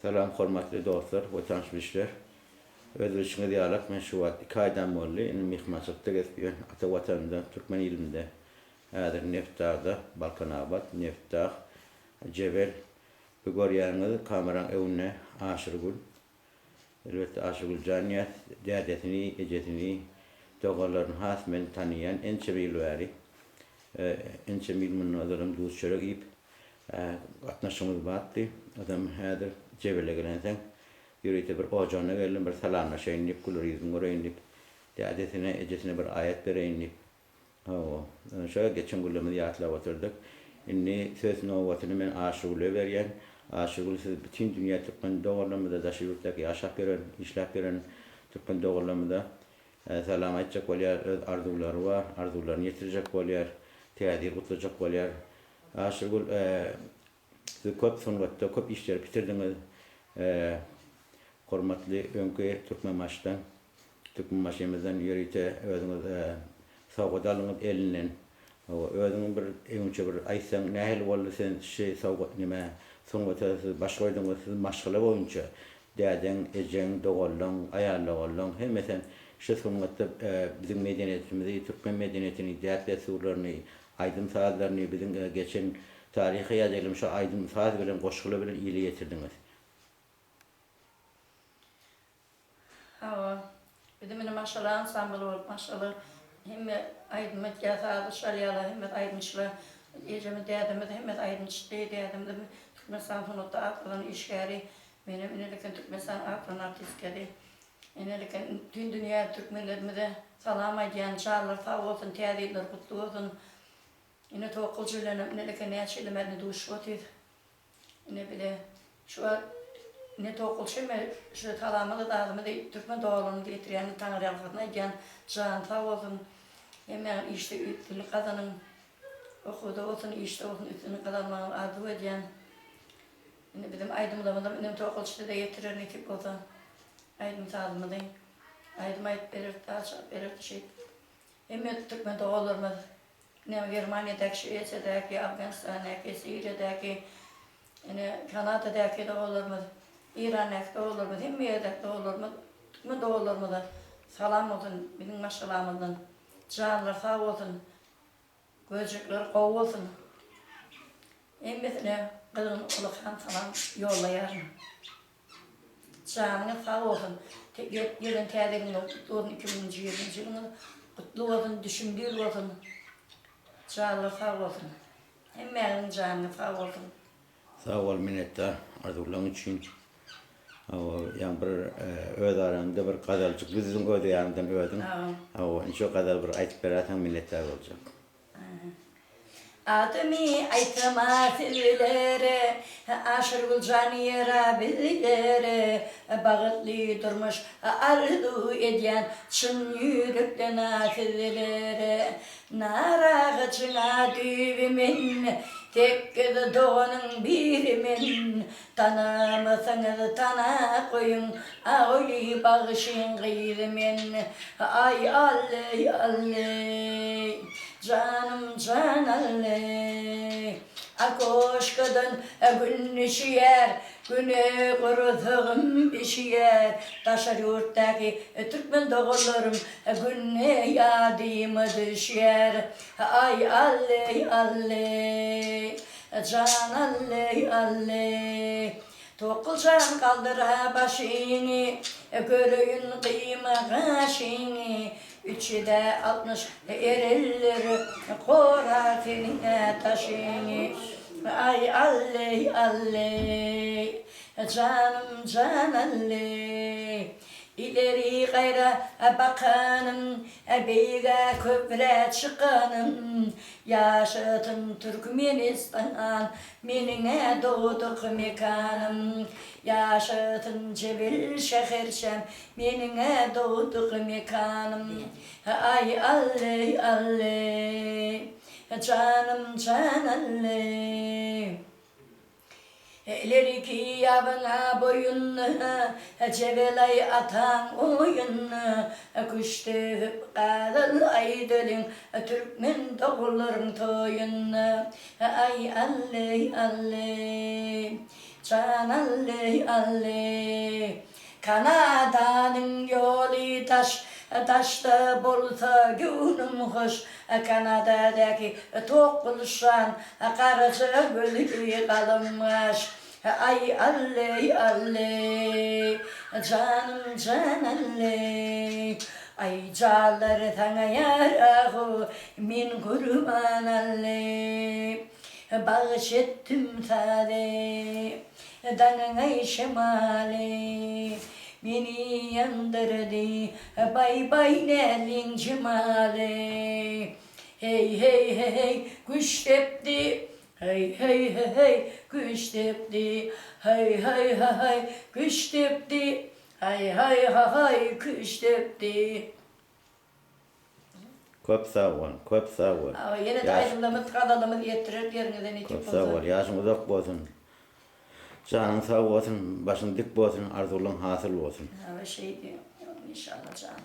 Salam hormatly dostlar we tanyş-bilişler. Öz bilşiňiz ýalak men şu wagt iki aýdan boldy indi myhmançylykda gezip ýörün ata watanymda türkmen ilimde häzir Nebtdagda Balkanabat Nebtdag Jebel bu görýäniňiz kameraň öňünde Aşyrgül Elbetde Aşyrgül jan diýýäs dädesini ejesini doganlaryny has men tanaýan ençeme ýyl bäri ençeme ýyl mundan ozalam duz-çörek iýip Gatnaşygymyz batdy. Ozam häzir Jebele gelensoň, ýörite bir ojagyna geldim, bir salamlaşaýyn diýip, güler ýüzüni göreýin diýip, dädesine, ejesine bir aýat bereýin diýip. Hawa, şo geçen günlerimizi ýatlap otyrdyk. Indi söz nobatyny men Aşyrgüle berýän. Aşyrgül siz bütin dünýä türkmen doganlarymyza, daşary ýurtdaky ýaşap ýören, işläp ýören türkmen doganlarymyza salam aýtjak bolýar, öz arzuwlary bar, arzuwlaryny ýetirjek bolýar, täze ýyl gutlajak bolýar. Aşyrgül, siz köp sungatda köp işleri bitirdiňiz. Hormatly öňki Türkmenbaşydan, Türkmenbaşymyzdan ýörite özüňiz sowgat aldyňyz elinden. Hawa, özüňiň bir öňçe bir aýtsaň nähili boldy sen şi sowgat nime sungata siz baş goýduňyz siz maşgala boýunça dädeň, ejeň, doganlaň, aýal doganlaň hemmesem şi sungatda biziň medeniýetimizi, türkmen medeniýetini, däp-dessurlaryny, Aýdym-sazlaryny biziň geçen taryhy ýazylyň şo aýdym-saz bilen goşgular bilen ile ýetirdiňiz. Hawa. Biziň indi maşgala ansambly bolup maşgala hemme aýdym aýtýar, sazy çalýarlar, hemmesi aýdymçylar. Ejemiz, dädemiz hemmesi aýdymçydy. Dädemiz Türkmenistan sungatda at gazanan işgäri. Menem ineleken Türkmenistan at gazanan artistkady. Eneliken bütin dünýä türkmenlerimize salam aýdýan janlary sag bolsun täze ýyllary gutly bolsun ine Towakgulja bilenem ineleken näçe ýyldan bäri ine duşup otyrys ine bile şu wagt ine Towakgulça hemme şu salamyzy zadymyzy türkmen doganlarymyza ýetirýän taňryýalkasyn aýdýan jany sag bolsun hemmäňiz işde üstünlik gazanyň okuwda bolsun işde bolsun üstünlik gazanmagyňyzy arzuw edýän. Indi biziň aýdymlarymyzam inim Tokaç size ýetirer nesip bolsa aýdym sazymyzy. Aýdym aýdyp bereris saz çalyp bereris şeýdip. Hemme türkmen doganlarymyz ine Germaniýadaky Şwesiýadaky Afganistandaky Siriýadaky ine Kanadadaky doganlarymyz Irandaky doganlarymyz hemme ýerdäki doganlarymyz türkmen doganlarymyza salam bolsun biziň maşgalamyzdan janlary sag bolsun Gözjükleri gowy bolsun. Hemmesine gyzgyn ullakan salam ýollaýaryn. Janyňyz sag bolsun. Gelen täze ýylyňyz gutly bolsun, 2020-nji ýylyňyz gutly bolsun, düşümli ýyl bolsun. Janlar sag bolsun. Hemmäňiziň janyňyz sag bolsun. Sag bol minnetdar arzuwlaň üçin. Hawa ýaňy bir öz araňda bir gazaljyk düzdüň öz ýanyňdan özüň. Hawa indi şo gazaly bir aýtyp beräýseň minnetdar boljak. Adymy aýtsam-a sizlere, Aşyrgül jan ýera bizlere, Bagtly durmuş arzuw edýän çyn ýürekden-a sizlere. Nar agajyň-a düýbi men, Sekiz doganyň biri men. Tanamasaňyz tana goýuň, Aguly bagşyň gyzy men. Aý alleý, alleý, janym jan alleý. Akoşkadan gün düşýär, Güne gursagym bişýär. Daşary ýurtdaky türkmen doganlarym Günde ýadyma düşýär. Aý alleý, alleý, jan alleý, alleý. Tokly jan galdyr-a başyňy, Göreýin gyýma gaşyňy. Üç ýüz-ä 60 erenler Gorar seniň-ä daşyňy. Aý alleý, alleý, janym jan alleý. Ileri gaýra bakanym, Beýige köprä çykanym. Ýaşasyn Türkmenistan, Meniň-ä dogduk mekanym. Ýaşasyn Jebel şäherçäm, Meniň-ä dogduk mekanym. Aý alleý, alleý, janym jan alleý. Ileriki ýabyň-a boýunda, Jebel-aý ataň oýunda, Küşt döwüp gazyl aýdalyň, Türkmen dogullaryň toýunda. Aý alleý, alleý. Jan Ally, Ally. Kanadanyň ýoly daş, Daşda bolsa göwnüm hoş. Kanadadaky tokgulşan, Garaja gözli galyň gaş. Aý Ally, Ally, janym jan Ally. Aý janlar saňa ýar-ahu, men gurban Ally. Bagyş etdim sazy, daňyň aý şemaly. Meni ýandyrdy, baý-baý näziň jemaly. Heý, heý, heý, güýç depdi, Heý, heý, heý, güýç depdi, Heý, heý, heý, güýç depdi, Heý, heý, heý, güýç depdi. Köp sag bol, köp sag bol. Hawa, ýene-de aýdymlarymyz, gazalymyz ýetdirer ýeriňize nesip Köp sag bolsa. bol, ýaşyň uzak bolsun. Janyň sag bolsun, başyň dik bolsun, arzuwlaň hasyl bolsun. Hawa, şeý diýiň, inşallah jan.